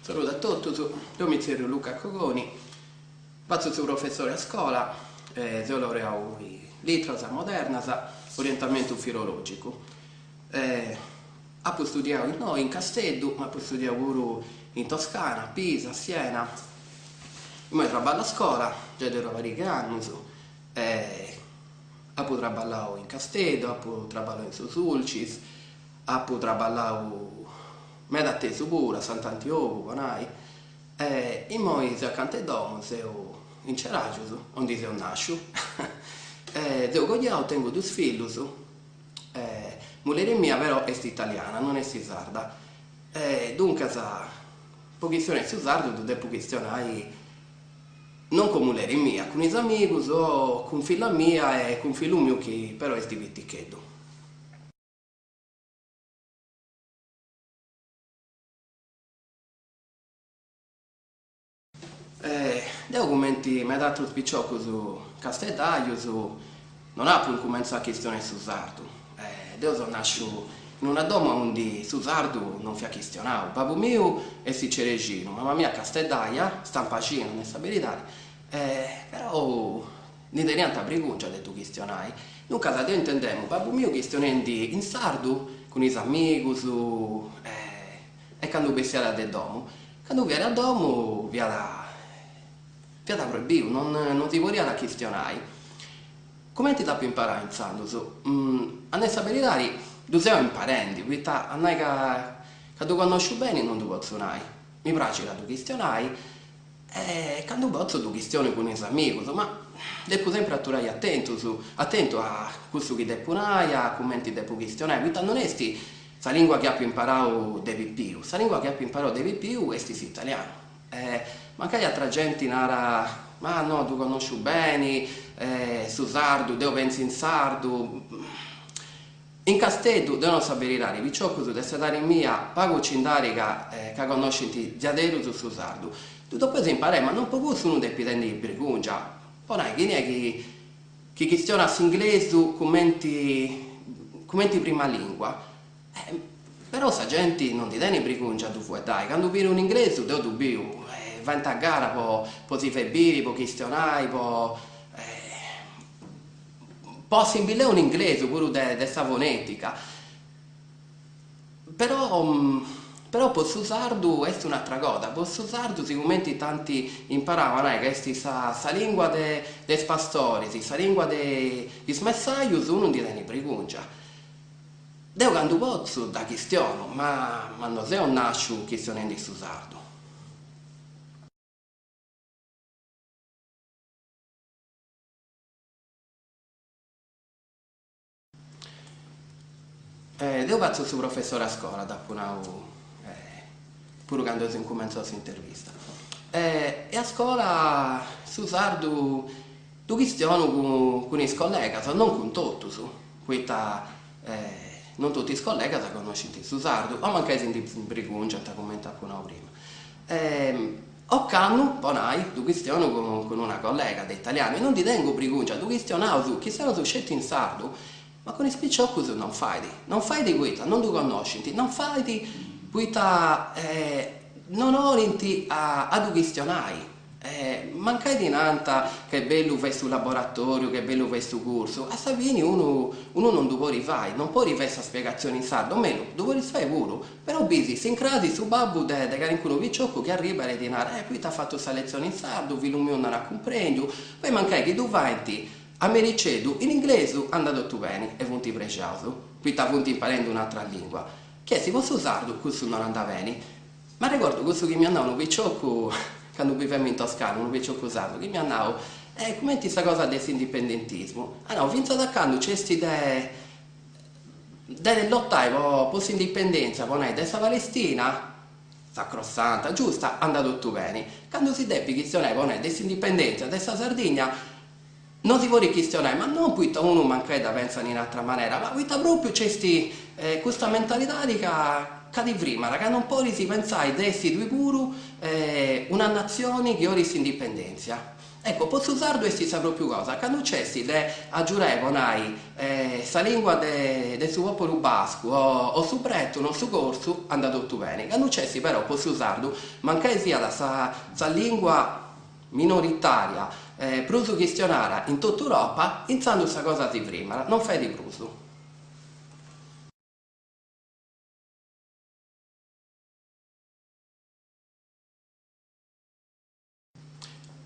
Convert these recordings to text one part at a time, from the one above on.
Saludu a totus, deu mi tzerriu Luca Cogoni, fatzu su professori a scola e seu laureau in Litras Modernas, orientamentu filologicu. Apu studiau innoi in Casteddu, ma apu studiau puru in Toscana, Pisa, Siena. Immoi traballu a scola, giai de una pariga 'e annus, e apu traballau in Casteddu, apu traballau in su Sulcis, apu traballau meda atesu puru, a Sant'Antiogu po nai, e immoi seu acanta 'e domu, seu in Ceraxius, aundi seu nasciu, e seu coiau, tengu dus fillus, e mulleri mia però est italiana, non est sarda, e duncas po chistionai su sardu ddu depu chistionai non cun mulleri mia, cun is amigus o cun filla mia e cun fillu miu chi però est piticheddu. Deu cumenti meda atrus piciocus casteddajus non apu incumentzau a chistionai su sardu. Deu seu nasciu in una domu aundi su sardu non fiat chistionau. Babu miu est cerexinu, mama mia casteddaja, stampaxina a nai sa beridadi, però ndi teniant brigungia de ddu chistionai. Duncas deu intendemu babu miu chistionendi in sardu cun is amigus e candu bessiat de domu. Candu fiat a domu fiat fiat proibiu, non non si podiat chistionai. Cumenti dd'apu imparau intzandus? A nai sa beridadi ddu seu imparendi, poita a nai ca ca ddu connosciu beni non ddu potzu nai. Mi praxit a ddu chistionai E candu potzu ddu chistionu cun is amigus, ma depu sempri aturai atentus, atentu a cussu chi depu nai, a cumenti depu chistionai, poita non est sa lingua chi apu imparau de pipiu, sa lingua chi apu imparau de pipiu est s'italianu. E mancai atra genti narat, ma no ddu connosciu beni, su sardu, deu pentzu in sardu, In Casteddu, deu nau sa beridadi, piciocus de s'edadi mia pagu ci nd'at ca ca connoscint diaderus su sardu. Ddu depeus imparai, ma non po cussu unu depit tenni brigungia. Po nai, chini est chi chi chistionat s'inglesu cumenti cumenti prima lingua? Però sa genti non ndi tenit brigungia a ddu fueddai. Candu biri un'inglesu, deu ddu biu, faint a gara po po si fai biri, po chistionai, po Po assimbilai un'inglesu puru de de sa fonetica. Però però po su sardu est un'atra cosa, po su sardu sigumenti t'ant imparau a nai ca est sa sa lingua de de is pastoris, sa lingua de is messajus, unu ndi tenit brigungia. Deu candu potzu dda chistionu, ma ma no seu nasciu chistionendi su sardu. Deu fatzu su professori a scola, dd'apu nau puru candu eus incumentzau s'intervista. E a scola su sardu ddu chistionu cun is collegas, non cun totus, poita non totus is collegas connoscint su sardu o mancai si ndi brigungiant, cumenti apu nau prima. Ocannu, po nai, ddu chistionu cun cun una collega de italianu e non ndi tengu brigungia, ddu chistionaus, chistionaus sceti in sardu, ma cun is piciocus non fait, non fait poita non ddu connoscint, non fait poita non 'olint a a ddu chistionai Mancai ti nant ca est bellu fai su laboratoriu, ca est bellu fai su cursu, a sa fini unu unu non ddu podit fai, non podit fai sa spiegatzioni in sardu, o mellus, ddu podis fai puru, però bisi s'incrasi su babbu de de calincunu picioccu chi arribat e ti narat, eh poita as fatu sa letzioni in sardu, fillu miu non at cumprendiu, poi mancai chi ddu faint a mericeddu in inglesu andat totu beni e funt prexaus, poita funt imparendi un'atra lingua, chi est po su sardu cussu non andat beni M'arregordu cussu chi m'iat nau unu picioccu candu bivemu in Toscana, unu picioccu sardu, chi m'iat nau, E cumenti sa cosa de s'indipendentismu? At nau, fintzas a candu nc'est de de lotai po po s'indipendentzia, po nai, de sa Palestina, sacrossanta, giusta, andat totu beni. Candu si depit chistionai, po nai, de s'indipendentzia de sa Sardigna, non si podit chistionai, ma non poita unu mancai dda pentzat in atra manera, ma poita propriu nc'est custa mentalidadi ca. ca ti frimat, ca non podis pentzai de essi tui puru una natzioni chi 'olit s'indipendèntzia. Ecco, po su sardu est sa propriu cosa, candu nc'est de agiurai po nai sa lingua de su populu bascu o su bretonu o su corsu andat totu beni, candu nc'est però po su sardu, mancai siat sa lingua minoritaria prus chistionada in totu Europa, intzandus sa cosa si frimat, non fait prus.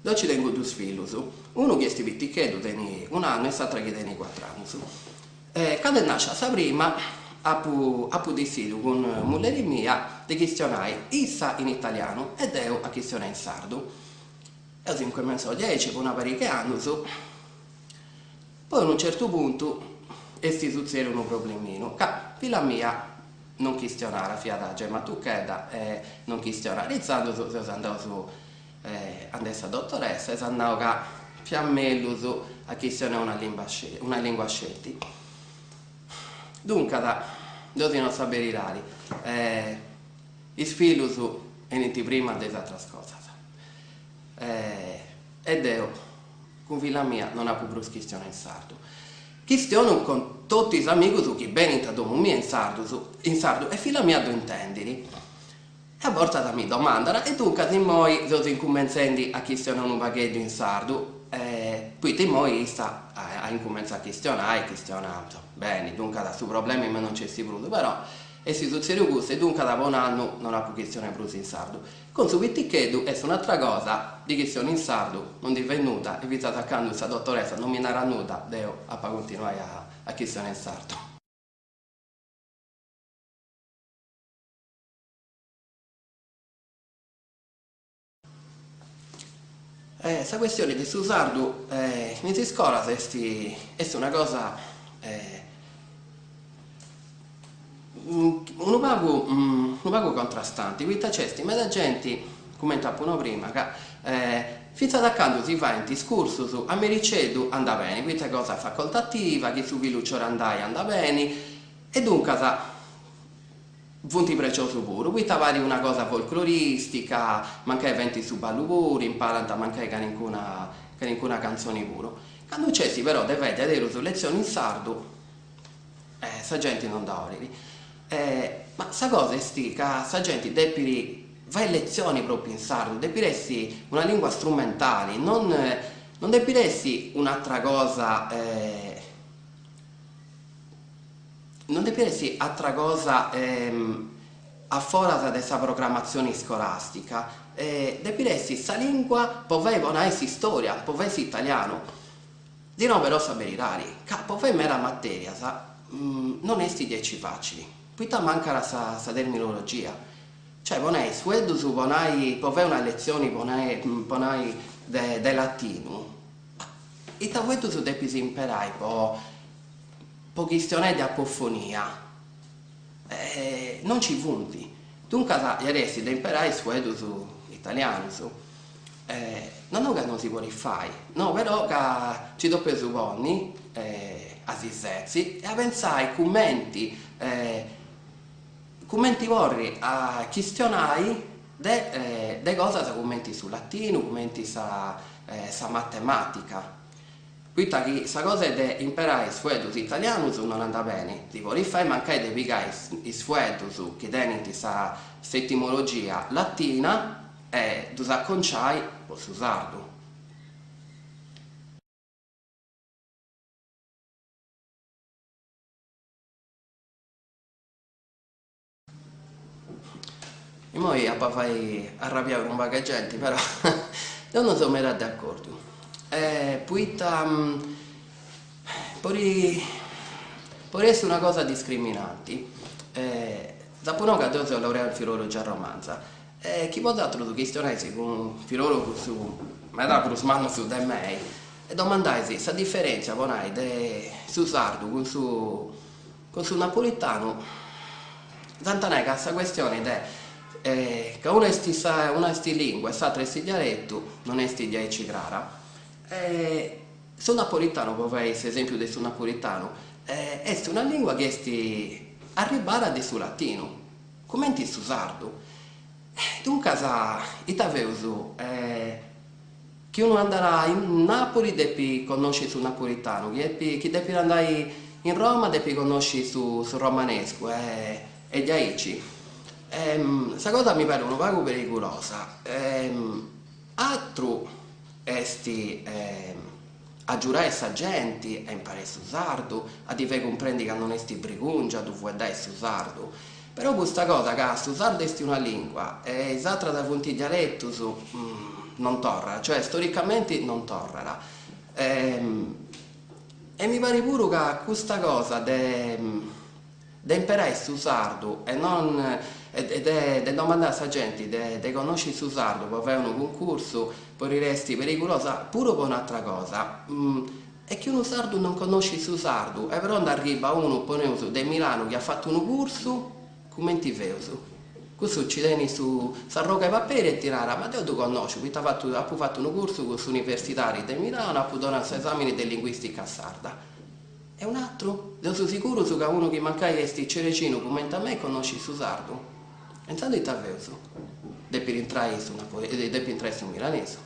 Deu nci tengu dus fillus, unu chi est piticheddu, tenit un'annu e s'atra chi tenit cuatr'annus. Candu est nascia sa prima apu apu detzidiu cun mulleri mia de chistionai issa in italianu e deu a chistionai in sardu. Eus incumentzau diaici po una pariga 'e annus, poi a unu certu puntu est sutzediu unu probleminu, ca filla mia non chistionat, fiat giai matuchedda e non chistionat, intzandus seus andaus ande sa dotoressa e s'at nau ca fiat mellus a chistionai una limba una lingua sceti. Duncas, deu si nau sa beridadi, is fillus 'enint prima de is atras cosas e deu cun filla mia non apu prus chistionau in sardu. Chistionu cun totu is amigus chi benint a domu mia in in sardu e filla mia ddu intendit. E a bortas mi domandat e duncas immoi seus incumentzendi a chistionai unu pagheddu in sardu poita immoi issa at incumentzau a chistionai, chistionat beni, duncas su problema immoi non nc'est prus, però est sutzediu custu e duncas po un'annu non apu chistionau prus in sardu. Cun su piticheddu est un'atra cosa, ddi chistionu in sardu, non ndi fait nudda e fintzas a candu sa dotoressa non mi narat nudda deu apu a continuai a chistionai in sardu. Sa questioni de su sardu in is iscolas est est una cosa unu pagu unu pagu contrastanti, poita nc'est meda genti, cumenti apu nau prima, ca fintzas a candu si faint is cursus a mericeddu andat beni, poita est cosa facoltativa, chi su fillu nci 'olit andai andat beni, e duncas Funt prexosus puru, poita parit una cosa folcloristica, mancai faint su ballu puru, imparant mancai calincuna calincuna cantzoni puru. Candu nc'est però de fai diaderus letzioni in sardu, sa genti non dda 'olit. Ma sa cosa est ca sa genti depit fai letzioni propriu in sardu, depit essi una lingua strumentali, non non depit essi un'atra cosa Non depit essi atra cosa a foras de sa programmatzioni iscolastica, depit essi sa lingua po fai po nai s'istoria, po fai s'italianu. Di nau però sa beridadi, ca po fai meda materias non est diaici facili, poita mancat sa sa terminologia, cioè po nai is fueddus po nai po fai una letzioni po nai po nai de de latinu, ita fueddus depis imperai po Po chistionai de apofonia non nci funt, duncas iat essi de imperai is fueddus italianus. Non nau ca non si podit fai, no però ca nci depeus ponni a si setzi e a pentzai cumenti cumenti porri a chistionai de de cosas cumenti su latinu, cumenti sa sa matematica Poita chi sa cosa est de imperai is fueddus italianus non andat beni, si podit fai mancai de pigai is fueddus chi tenint sa s'etimologia latina e ddus aconciai po su sardu. Immoi apu a fai arrabiai unu pagu 'e genti però deu non seu meda de acordiu poita podit podit essi una cosa discriminanti, s'apu nau ca deu seu laureau in filologia romanza e chi bosatrus chistionais cun filologus meda prus mannus de mei e domandais sa diferentzia po nai de su sardu cun su Cun su napolitanu s'ant a nai ca sa questioni de ca una est sa una est lingua e s'atra est dialetu non est diaici crara. Su napolitanu, po fai s'esempiu de su napolitanu, est una lingua chi est arribbada de su latinu. Cumenti su sardu. Duncas ita feus? Chi unu andat in Napoli depit connosci su napolitanu, chi chi depit andai in Roma depit connosci su su romanescu e e diaici. Sa cosa mi parit unu pagu perigulosa. Atru est agiurai sa genti a imparai su sardu, a ddi fai cumprendi ca non est brigungia a ddu fueddai su sardu, però custa cosa ca su sardu est una lingua e is atras funt dialetus non torrat, cioè storicamenti non torrat. E mi parit puru ca custa cosa de de imperai su sardu e non e de de domandai a sa genti de de connosci su sardu po fai unu cuncursu podit essi perigulosa puru po un'atra cosa, e chi unu sardu non connoscit su sardu e però nd'arribat unu, poneus, de Milanu chi at fatu unu cursu, cumenti feus? Cussu nci tenit su s'arrogu 'e paperi e ti narat, ma deu ddu connosciu, poita fatu apu fatu unu cursu cun s'universidadi de Milanu, apu donau s'esamini de linguistica sarda. E un'atru? Deu seu sigurus ca unu chi mancai est cerescinu cumenti a mei connoscit su sardu. E intzandus ita feus? Depit intrai su depit intrai su milanesu.